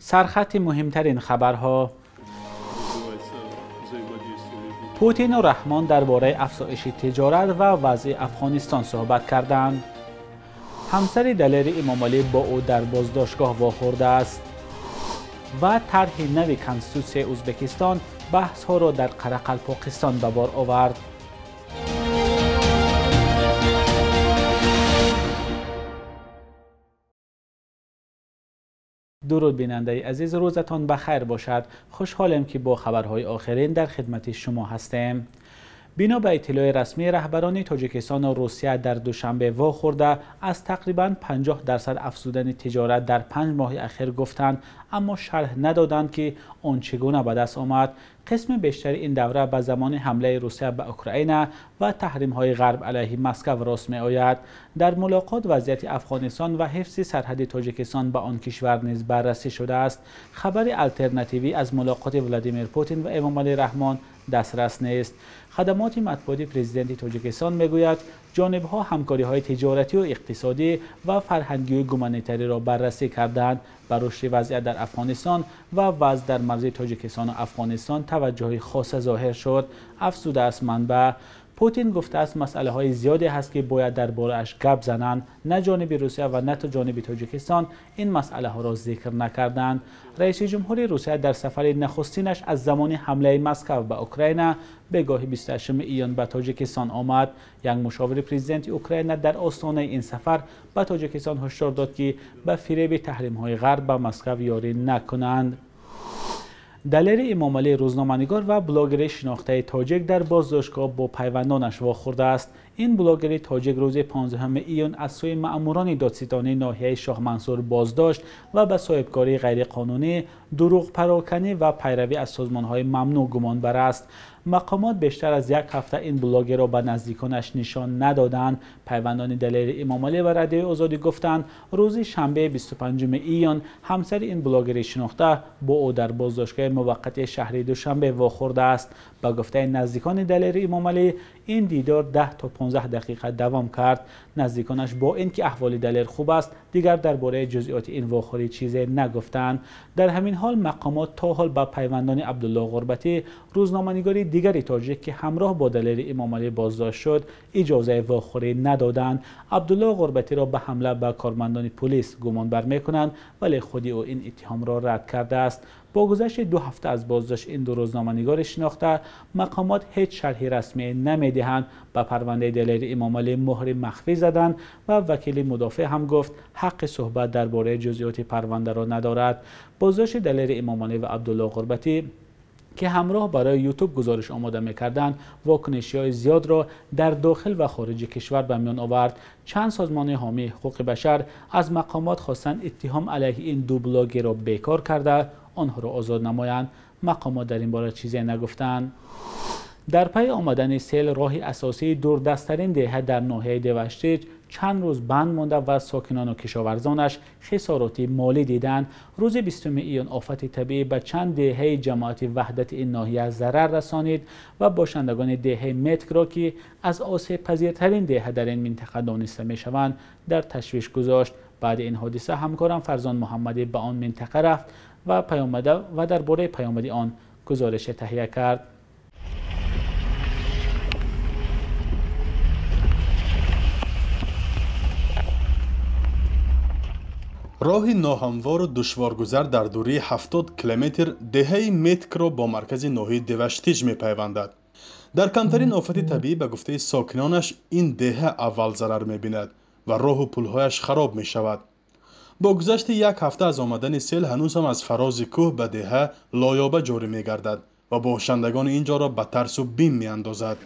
Сархати муҳимтарин хабарҳо. Путин ва Раҳмон дар бораи афзоиши тиҷорат ва вазъи Афғонистон суҳбат карданд. Ҳамсари Далери Имомалӣ бо ӯ дар боздоштгоҳ вохӯрдааст. Ва тарҳи нави Конститутсияи Ӯзбекистон баҳсҳоро дар Қарақалпоқистон ба бор овард. Дуруд бинандаи азиз, рӯзатон ба хайр бошад. Хушҳолем ки бо хабарҳои охирин дар хидмати шумо ҳастем. Бино ба иттилои расмӣ, раҳбарони Тоҷикистон ва Русия дар Душанбе вохӯрда аз тақрибан 50% афзудани тиҷорат дар 5 моҳи ахир гуфтанд, аммо шарҳ надоданд, ки он чӣ гуна ба даст омад. Қисми бештари ин давра ба замони ҳамлаи Русия ба Украина ва таҳримҳои ғарб алайҳи Москва рост меояд. Дар мулоқот вазъияти Афғонистон ва ҳифзи сарҳади Тоҷикистон ба он кишвар низ баррасӣ шудааст. Хабари алтернативӣ аз мулоқоти Владимир Путин ва Эмомалӣ Раҳмон дастрас нест. Хадамоти матбуоти президенти Тоҷикистон мегӯяд, ҷонибҳо ҳамкориҳои тиҷоратӣ ва иқтисодӣ ва фарҳангию гуманитариро баррасӣ карданд. Ба рушди вазъият дар Афғонистон ва вазъ дар марзи Тоҷикистону Афғонистон таваҷҷӯҳи хоса зоҳир шуд, афзудааст манбаъ. Путин гуфтааст, масъалаҳои зиёде ҳаст, ки бояд дар борааш гап зананд. На ҷониби Русия ва на ҷониби Тоҷикистон ин масъалаҳоро зикр накарданд. Раиси ҷумҳури Русия дар сафари нахустинаш аз замони ҳамлаи Москва ба Украина бегоҳи 28 июн ба Тоҷикистон омад. Як мушовири президенти Украина дар остонаи ин сафар ба Тоҷикистон ҳушдор дод, ки ба фиреби таҳримҳои ғарб ба Москва ёрӣ накунанд. Далери Имомалӣ, рӯзноманигор ва блогери шинохтаи тоҷик, дар боздоштгоҳ бо пайвандонаш вохӯрдааст. Ин блогери тоҷик рӯзи 15 июн аз сӯи маъмурони додситонии ноҳияи Шоҳмансур боздошт ва ба соҳибкории ғайриқонунӣ, дурӯғпароканӣ ва пайравӣ аз созмонҳои мамнӯъ гумонбар аст. Мақомот бештар аз як ҳафта ин блогерро ба наздиконаш нишон надоданд. Пайвандони Далери Имомалӣ ва Радиои Озодӣ гуфтанд, рӯзи шанбе 25 июн ҳамсари ин блогери шинохта бо ӯ дар боздоштгоҳи муваққати шаҳри Душанбе вохӯрдааст. Ба гуфтаи наздикони Далери Имомалӣ, ин дидор 10 то 15 дақиқа давом кард. Наздиконаш бо ин ки аҳволи Далер хуб аст, дигар дар бораи ҷузъиёти ин вохӯрӣ чизе нагуфтанд. Дар ҳамин ҳол мақомот то ҳол ба пайвандони Абдулло Ғурбатӣ, рӯзноманигори дигари тоҷик, ки ҳамроҳ бо Далери Имомалӣ боздошт шуд, иҷозаи вохӯрӣ надоданд. Абдулло Ғурбатиро ба ҳамла ба кормандони полис гумонбар мекунанд, вале худи ӯ ин иттиҳомро рад кардааст. Бо гузашти 2 ҳафта аз боздошти ин ду рӯзноманигори шинохта, мақомот ҳеҷ шарҳи расмӣ намедиҳанд. Ба парвандаи Далери Имомалӣ муҳри махфӣ заданд ва вакили мудофеъ ҳам гуфт, ҳаққи суҳбат дар бораи ҷузъиёти парвандаро надорад. Боздошти Далери Имомалӣ ва Абдулло Ғурбатӣ, ки ҳамроҳ барои Ютуб гузориш омода мекарданд, вокунишиҳои зиёдро дар дохил ва хориҷи кишвар ба миён овард. Чанд созмони ҳомии ҳуқуқи башар аз мақомот хостанд иттиҳом алайҳи ин ду блогерро бекор карда онҳоро озод намоянд. Мақомот дар ин бора чизе нагуфтанд. Дар пайи омадани сел, роҳи асосии дурдасттарин деҳа дар ноҳияи Деваштич чанд рӯз банд монда ва сокинону кишоварзонаш хисороти молӣ диданд. Рӯзи 20 июн офати табиӣ ба чанд деҳаи ҷамоати ваҳдати ин ноҳия зарар расонид ва бошандагони деҳаи Меткро, ки аз осебпазиртарин деҳа дар ин минтақа дониста мешаванд, дар ташвиш гузошт. Баъди ин ҳодиса ҳамкорам Фарзон Муҳаммадӣ ба он минтақа рафт ва дар бораи паёмади он гузорише таҳия кард. Роҳи ноҳамвору душворгузар дар дурии 70 километр деҳаи Меткро бо маркази ноҳияи Деваштич мепайвандад. Дар камтарин офати табиӣ, ба гуфтаи сокинонаш, ин деҳа аввал зарар мебинад ва роҳу пулҳояш хароб мешавад. Бо гузашти як ҳафта аз омадани сел ҳанӯз ҳам аз фарози кӯҳ ба деҳа лоёба ҷорӣ мегардад ва бошандагони ин ҷоро ба тарсу бим меандозад.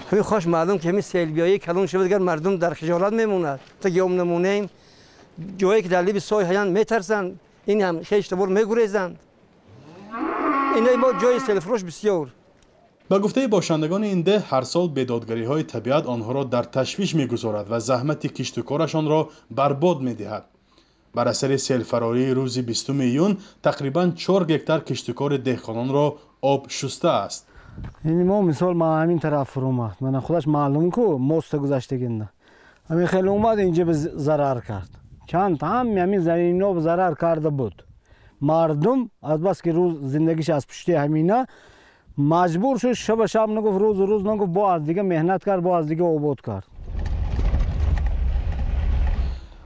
Ҳамин хош маълум ки ҳамин селбиёӣ калон шавад, дигар мардум дар хиҷолат мемонад. То гиём намонем, ҷое ки дар либи сой ҳаянд метарсанд, ин ҳам хештабор мегурезанд. Инаи мо ҷои селфурӯш бисёр. Ба гуфтаи бошандагони ин деҳ, ҳар сол бедодгариҳои табиат онҳоро дар ташвиш мегузорад ва заҳмати киштукорашонро барбод медиҳад. Бар асари селфарории рӯзи 20 июн тақрибан 4 гектар киштукори деҳқононро об шустааст. Ин мо мисол ма ҳамин тараф фуромад. Мана худаш маълум ку моста гузаштагинда. Ҳамин хеле омад инҷа зарар кард. Чанд ҳам ҳамин заминҳо зарар карда буд. Мардум аз бас ки рӯз зиндагиш аз пушти ҳамина маҷбур шуд, шаба шаб нагуфт, рӯзу рӯз нагуфт, бо аз дига меҳнат кард, бо аз дига обод кард.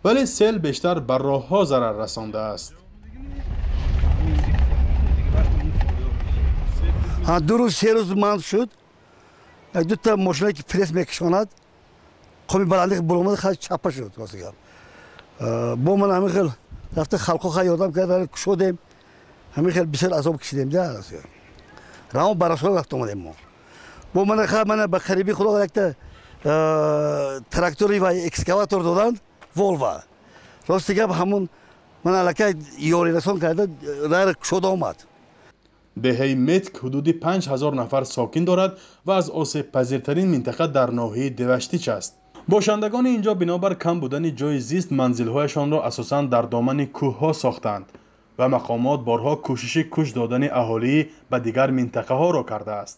Вале сел бештар ба роҳҳо зарар расондааст. 2 рӯз 3 рӯз манд шуд, як дута мошина ки пресс мекашонад, қоми баландӣ буромад, хай чапа шуд. Ростигап бо ман ҳамин хел рафта халқо хай ёрдам кард, кушодем, ҳамин хел бисёр азоб кашидем. Рамо барашо рафта омадем мо. Бо мана хай мана ба қариби худо якта трактори ва экскаватор доданд, Волва. Рости гап ҳамун ман аллакай ёрирасон карда рара кушода омад. Деҳаи Метк ҳудуди 5000 нафар сокин дорад ва аз осебпазиртарин минтақа дар ноҳияи Деваштич аст. Бошандагони инҷо бинобар кам будани ҷойи зист манзилҳояшонро асосан дар домани кӯҳҳо сохтанд ва мақомот борҳо кӯшиши кӯч додани аҳолӣ ба дигар минтақаҳоро кардааст.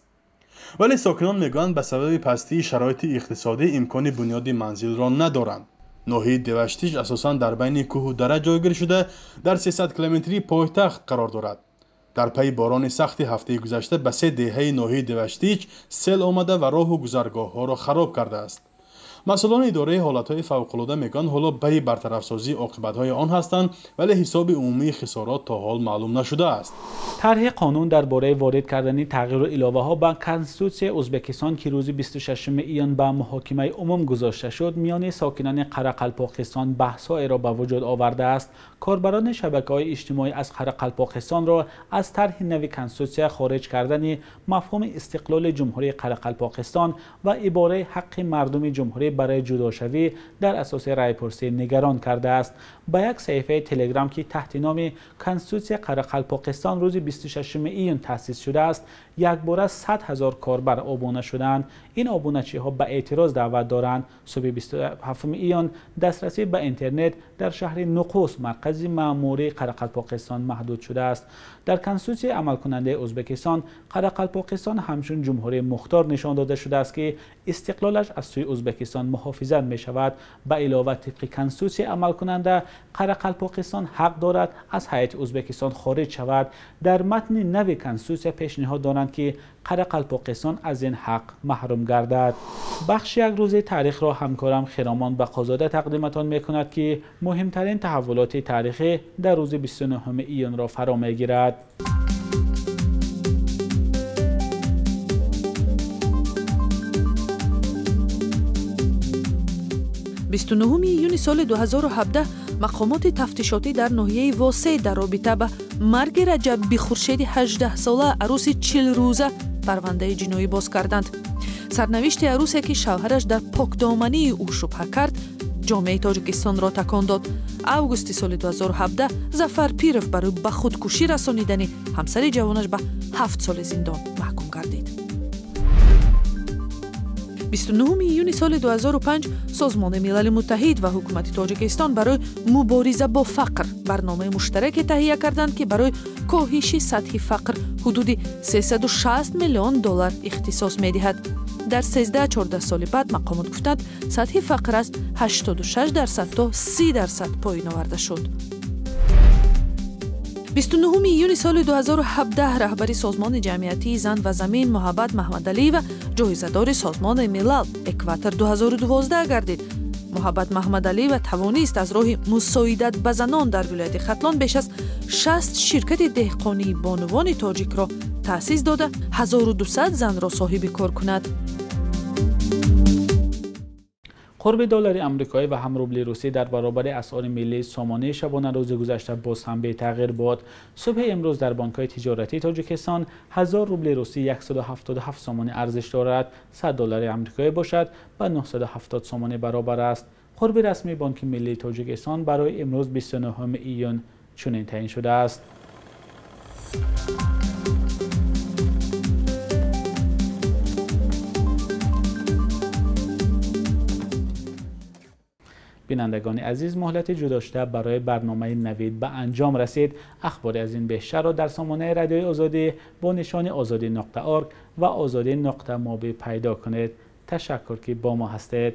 Вале сокинон мегӯянд, ба сабаби пастии шароити иқтисодӣ имкони бунёди манзилро надоранд. Ноҳияи Деваштич асосан дар байни кӯҳу дара ҷойгир шуда, дар 300 километрии пойтахт қарор дорад. Дар пайи борони сахти ҳафтаи гузашта ба 3 деҳаи ноҳияи Деваштич сел омада ва роҳу гузаргоҳҳоро хароб кардааст. Масъулони идораи ҳолатҳои фавқулода мегӯянд, ҳоло пайи бартарафсозии оқибатҳои он ҳастанд, вале ҳисоби умумии хисорот то ҳол маълум нашудааст. Тарҳи қонун дар бораи ворид кардани тағйиру иловаҳо ба Конститутсияи Ӯзбекистон, ки рӯзи 26 июн ба муҳокимаи умум гузошта шуд, миёни сокинони Қарақалпоқистон баҳсҳоеро ба вуҷуд овардааст. Корбарони шабакаҳои иҷтимоӣ аз Қарақалпоқистонро аз тарҳи нави Конститутсия хориҷ кардани мафҳуми истиқлоли Ҷумҳурии Қарақалпоқистон ва ибораи ҳаққи мардуми ҷумҳурӣ барои ҷудошавӣ дар асоси райпурсӣ нигарон кардааст. Ба як саҳифаи Телеграм, ки таҳти номи Конститутсия Қарақалпоқистон рӯзи 26 июн таъсис шудааст, якбора 100 000 корбар обуна шуданд. Ин обуначиҳо ба эътироз даъват доранд. Субҳи 27 июн дастрасӣ ба интернет дар шаҳри Нуқус, маркази маъмурии Қарақалпоқистон, маҳдуд шудааст. Дар Конститутсияи амалкунандаи Ӯзбекистон Қарақалпоқистон ҳамчун ҷумҳурии мухтор нишон дода шудааст, ки истиқлолаш аз сӯи Ӯзбекистон муҳофизат мешавад. Ба илова, тибқи Конститутсияи амалкунанда Қарақалпоқистон ҳақ дорад аз ҳайати Ӯзбекистон хориҷ шавад. Дар матни нави Конститутсия пешниҳод доранд, ки Қарақалпоқистон аз ин ҳақ маҳрум гардад. Бахши як рӯзи таърихро ҳамкорам Хиромон Бақозода тақдиматон мекунад, ки муҳимтарин таҳаввулоти таърихӣ дар рӯзи 29 июнро фаро мегирад. 29 июни соли 2017 мақомоти тафтишотӣ дар ноҳияи Восе дар робита ба марги Раҷаб Бихуршеди 18-сола арӯси 40-рӯза парвандаи ҷиноӣ боз карданд. Сарнавишти арӯсе, ки шавҳараш дар покдомании ӯ шубҳа кард, ҷомеаи Тоҷикистонро такон дод. Августи соли 2017 Зафар Пиров барои ба худкушӣ расонидани ҳамсари ҷавонаш ба 7 соли зиндон маҳкум гардид. 29 июни соли 2005 Созмони Милали Муттаҳид ва ҳукумати Тоҷикистон барои мубориза бо фақр барномаи муштараке таҳия карданд, ки барои коҳиши сатҳи фақр ҳудуди 360 миллион доллар ихтисос медиҳад. Дар 13-14 соли баъд мақомот гуфтанд, сатҳи фақр аз 86% то 30% поин оварда шуд. 29 июни соли 2017 раҳбари Созмони ҷамъиятии зан ва замин Муҳаббат Маҳмадалиева ҷоизадори Созмони Милал Экватор 2012 гардид. Муҳаббат Маҳмадалиева тавонист аз роҳи мусоидат ба занон дар вилояти Хатлон беш аз 60 ширкати деҳқонии бонувони тоҷикро таъсис дода, 1200 занро соҳиби кор кунад. Қурби доллари амрикоӣ ва ҳам рубли русӣ дар баробари асъори миллии сомонӣ шабонарӯзи гузашта боз ҳам бетағйир буд. Субҳи имрӯз дар бонкҳои тиҷоратии Тоҷикистон 1000 рубли русӣ 177 сомонӣ арзиш дорад, 100 доллари амрикоӣ бошад ба 970 сомонӣ баробар аст. Қурби расмии Бонки миллии Тоҷикистон барои имрӯз 29 июн чунин таъин шудааст. Бинандагони азиз, муҳлати ҷудошуда барои барномаи Навид ба анҷом расид. Ахбори аз ин бештарро дар сомонаи радиои Озодӣ бо нишони ozodi.org ва ozodi.mobi пайдо кунед. Ташаккур, ки бо мо ҳастед.